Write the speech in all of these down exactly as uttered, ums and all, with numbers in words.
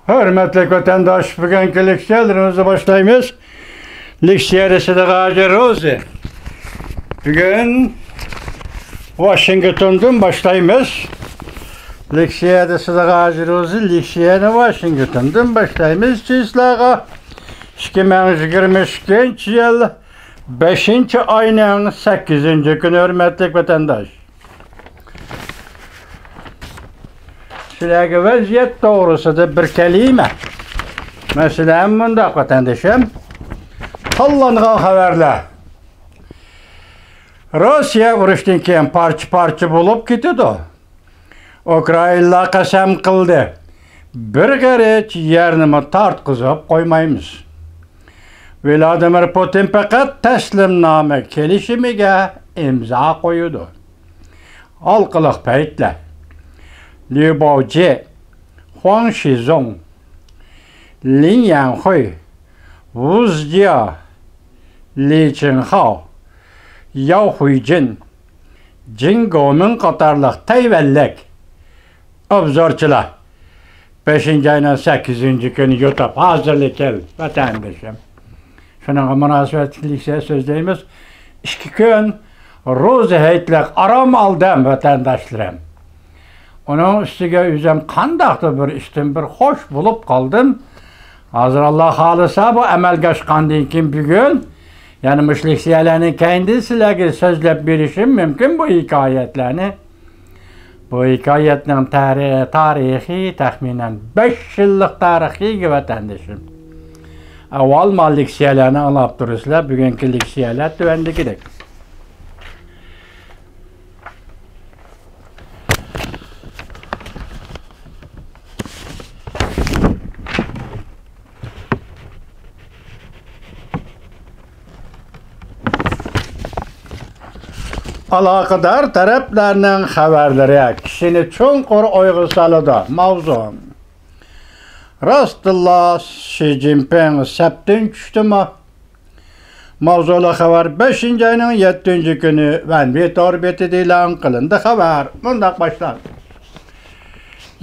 ھۆرمەتلىك ۋەتەنداش، بۈگۈنكى لېكسىيەلىرىمىزنى باشلايمىز. لېكسىيەدە سىدىق ھاجى روزى. بۈگۈن ۋاشىنگتوندىن باشلايمىز. لېكسىيەدە سىدىق ھاجى روزى، لېكسىيەنى ۋاشىنگتوندىن باشلايمىز. چىسلاغا ئىككى مىڭ يىگىرمە ئىككىنچى يىل بەشىنچى ئاينىڭ سەككىزىنچى كۈنى، ھۆرمەتلىك ۋەتەنداش. سىلەرگە ۋەزىيەت توغرىسىدا بىر كەلىمە. مەسىلەن، مۇنداق، ۋەتەندىشىم. تاللانغان خەۋەرلەر. روسىيە ئۇرۇشتىن كېيىن پارچە-پارچە بولۇپ كېتىدۇ. ئۇكرائىنلار قەسەم قىلدى، بىر غېرىچ يەرنىمۇ تارتقۇزۇپ قويمايمىز. ۋلادىمىر پۇتىن پەقەت تەسلىمنامە كېلىشىمىگە ئىمزا قويىدۇ. ھالقىلىق پەيتلەر. ليۇ باۋجې، خۇاڭ شىزۇڭ، لىن يەنخۇي، ۋۇ زىجيا، لى چىڭخاۋ، ياۋ خۇيجىن، جېن گومىڭ قاتارلىق تەيۋەنلىك ئوبزورچىلار بەشىنچى ئاينىڭ سەككىزىنچى كۈنى يۇتۇپ ھازىرلىق كەل، ۋەتەندىشىم. شۇنىڭغا مۇناسىۋەتلىك لېكسىيە سۆزلەيمىز. ئىككى كۈن روزا ھېيتلىق ئارام ئالدىم، ۋەتەنداشلىرىم. ئۇنىڭ ئۈستىگە ئۆزۈم قانداقتۇر بىر ئىشتىن بىر خوش بولۇپ قالدىم. ھازىر، ئاللا خالىسا، بۇ ئەمەلگە ئاشقاندىن كېيىن بۈگۈن يەنە مۇشۇ لېكسىيەلەرنىڭ كەينىدىن سىلەرگە سۆزلەپ بېرىشىم مۇمكىن بۇ ھېكايەتلەرنى. بۇ ھېكايەتنىڭ تارى-، تارىخى تەخمىنەن بەش يىللىق تارىخىغا ئىگە، ۋەتەندىشىم. ئاۋۋال مانا لېكسىيەلەرنى ئاڭلاپ تۇرىسىلەر. بۈگۈنكى لېكسىيەلەر تۆۋەندىكىدەك. ئالاقىدار تەرەپلەرنىڭ خەۋەرلىرى كىشىنى چوڭقۇر ئويغا سالىدۇ. ماۋزۇ. راستتىنلا شى جىنپىڭ سەپتىن چۈشتىمۇ؟ ماۋزۇلۇق خەۋەر بەشىنچى ئاينىڭ يەتتىنچى كۈنى ۋەنۋې تور بېتىدە ئېلان قىلىندى. خەۋەر مۇنداق باشلاندى.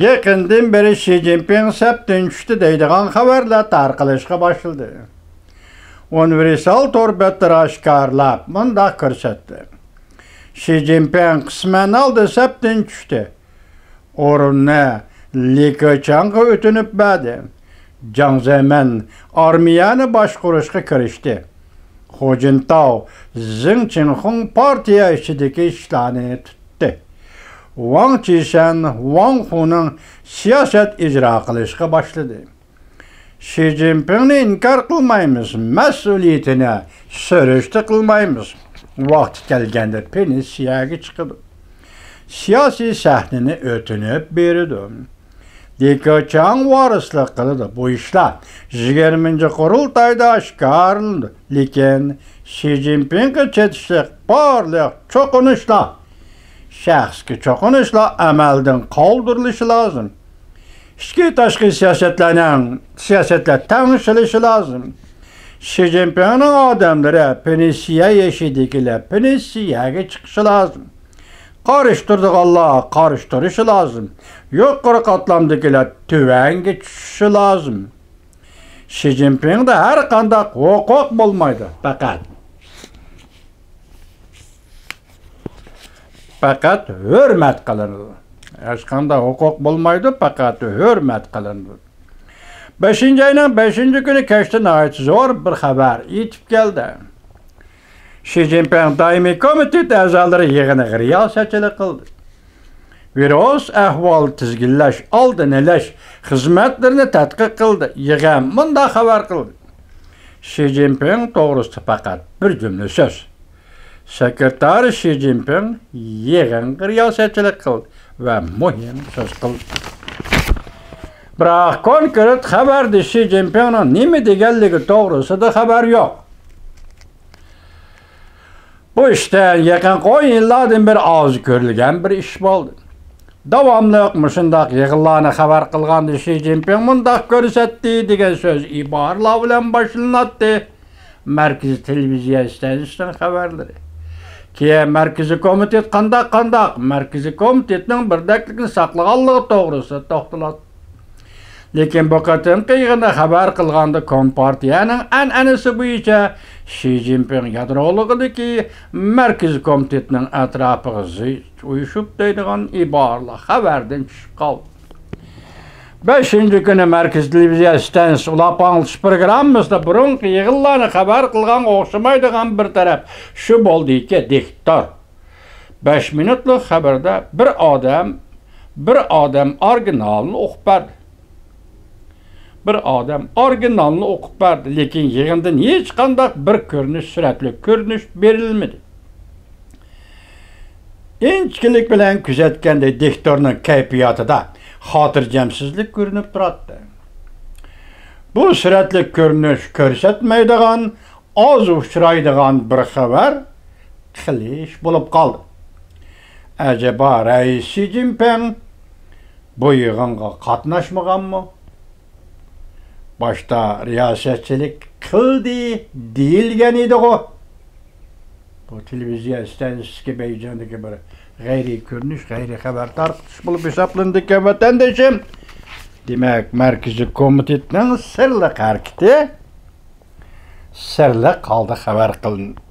يېقىندىن بېرى شى جىنپىڭ سەپتىن چۈشتى دەيدىغان خەۋەرلەر تارقىلىشقا باشلىدى. ئۇنىۋېرسال تور بەتلىرى ئاشكارىلاپ مۇنداق كۆرسەتتى: شى جىنپىڭ قىسمەن ھالدا سەپتىن چۈشتى. ئورۇننى لى كېچياڭغا ئۆتۈنۈپ بەردى. جاڭ زېمىن ئارمىيەنى باشقۇرۇشقا كىرىشتى. خۇ جىنتاۋ، زېڭ چىڭخۇڭ پارتىيە ئىچىدىكى ئىشلارنى تۇتتى. ۋاڭ چىشەن، ۋاڭ خۇنىڭ سىياسەت ئىجرا قىلىشقا باشلىدى. شى جىنپىڭنى ئىنكار قىلمايمىز، مەسئۇلىيىتىنى سۈرۈشتە قىلمايمىز. ۋاقتى كەلگەندە پېنسىيەگە چىقىدۇ. سىياسىي سەھنىنى ئۆتۈنۈپ بېرىدۇ. لى كېچياڭ ۋارىسلىق قىلىدۇ. بۇ ئىشلار يىگىرمىنچى قۇرۇلتايدا ئاشكارىلىنىدۇ. لېكىن شى جىنپىڭغا چېتىشلىق بارلىق چوقۇنۇشلار، شەخسكە چوقۇنۇشلار ئەمەلدىن قالدۇرۇلۇشى لازىم. ئىچكى تاشقى سىياسەتلەرنىڭ، سىياسەتلەر تەڭشىلىشى لازىم. شى جىنپىڭنىڭ ئادەملىرى، پېنسىيە يېشىدىكىلەر پېنسىيەگە چىقىشى لازىم. قارشى تۇرىدىغانلار قارشى تۇرۇشى لازىم. يۇقىرى قاتلامدىكىلەر تۆۋەنگە چۈشۈشى لازىم. شى جىنپىڭدا ھەر قانداق ھوقۇق بولمايدۇ، پەقەت پەقەت ھۆرمەت قىلىنىدۇ. ھېچقانداق ھوقۇق بولمايدۇ، پەقەت ھۆرمەت قىلىنىدۇ. بەشىنچى ئاينىڭ بەشىنچى كۈنى كەچتە ناھايىتى زور بىر خەۋەر يېتىپ كەلدى. شى جىنپىڭ دائىمىي كومىتېت ئەزالىرى يىغىنىغا رىياسەتچىلىك قىلدى. ۋىرۇس ئەھۋالى تىزگىنلەش، ئالدىنى ئېلىش خىزمەتلىرىنى تەتقىق قىلدى. يىغىن مۇنداق خەۋەر قىلدى: شى جىنپىڭ توغرىسىدا پەقەت بىر جۈملە سۆز. سېكرېتار شى جىنپىڭ يىغىنغا رىياسەتچىلىك قىلدى ۋە مۇھىم سۆز قىلدى. بىراق كونكرېت خەۋەردە شى جىنپىڭنىڭ نېمە دېگەنلىكى توغرىسىدا خەۋەر يوق. بۇ ئىشتىن يېقىنقى ئون يىللاردىن بېرى ئاز كۆرۈلگەن بىر ئىش بولدى. داۋاملىق مۇشۇنداق يىغىنلارنى خەۋەر قىلغاندا شى جىنپىڭ مۇنداق كۆرسەتتى دېگەن سۆز ئىبارىلەر بىلەن باشلىناتتى. مەركىزىي تېلېۋىزىيە ئىستانسىسىنىڭ خەۋەرلىرى. كېيىن مەركىزىي كومىتېت قانداق، قانداق، مەركىزىي كومىتېتنىڭ بىردەكلىكىنى ساقلىغانلىقى توغرىسىدا توختىلاتتى. لېكىن بۇ قېتىمقى يىغىندا خەۋەر قىلغاندا، كومپارتىيەنىڭ ئەنئەنىسى بويىچە شى جىنپىڭ يادرولۇقىدىكى مەركىزىي كومىتېتنىڭ ئەتراپىغا زىچ ئۇيۇشۇپ دەيدىغان ئىبارىلەر خەۋەردىن چۈشۈپ قالدى. بەشىنچى كۈنى مەركىزىي تېلېۋىزىيە ئىستانسىسى ئۇلاپ ئاڭلىتىش پروگراممىسىدا بۇرۇنقى يىغىنلارنى خەۋەر قىلغانغا ئوخشىمايدىغان بىر تەرەپ شۇ بولدىكى، دىكتور بەش مىنۇتلۇق خەۋەردە بىر ئادەم، بىر ئادەم ئورىگىنالىنى ئوقۇپ بەردى. بىر ئادەم ئورىگىنالنى ئوقۇپ بەردى، لېكىن يىغىندىن ھېچقانداق بىر كۆرۈنۈش، سۈرەتلىك كۆرۈنۈش بېرىلمىدى. ئىنچىكىلىك بىلەن كۆزەتكەندە دىكتورنىڭ كەيپىياتىدا خاتىرجەمسىزلىك كۆرۈنۈپ تۇراتتى. بۇ سۈرەتلىك كۆرۈنۈش كۆرسەتمەيدىغان، ئاز ئۇچرايدىغان بىر خەۋەر قىلىش بولۇپ قالدى. ئەجەبا رەئىس شى جىنپىڭ بۇ يىغىنغا قاتناشمىغانمۇ؟ باشتا رىياسەتچىلىك قىلدى دېيىلگەن ئىدىغۇ. بۇ تېلېۋىزىيە ئىستانسىسىدىكى بېيجىڭدىكى بىر غەيرىي كۆرۈنۈش، غەيرىي خەۋەر تارقىتىش بولۇپ ھېسابلىنىدىكەن، ۋەتەندىشىم. دېمەك، مەركىزىي كومىتېتنىڭ سىرلىق ھەرىكىتى سىرلىق ھالدا خەۋەر قىلىنىدۇ.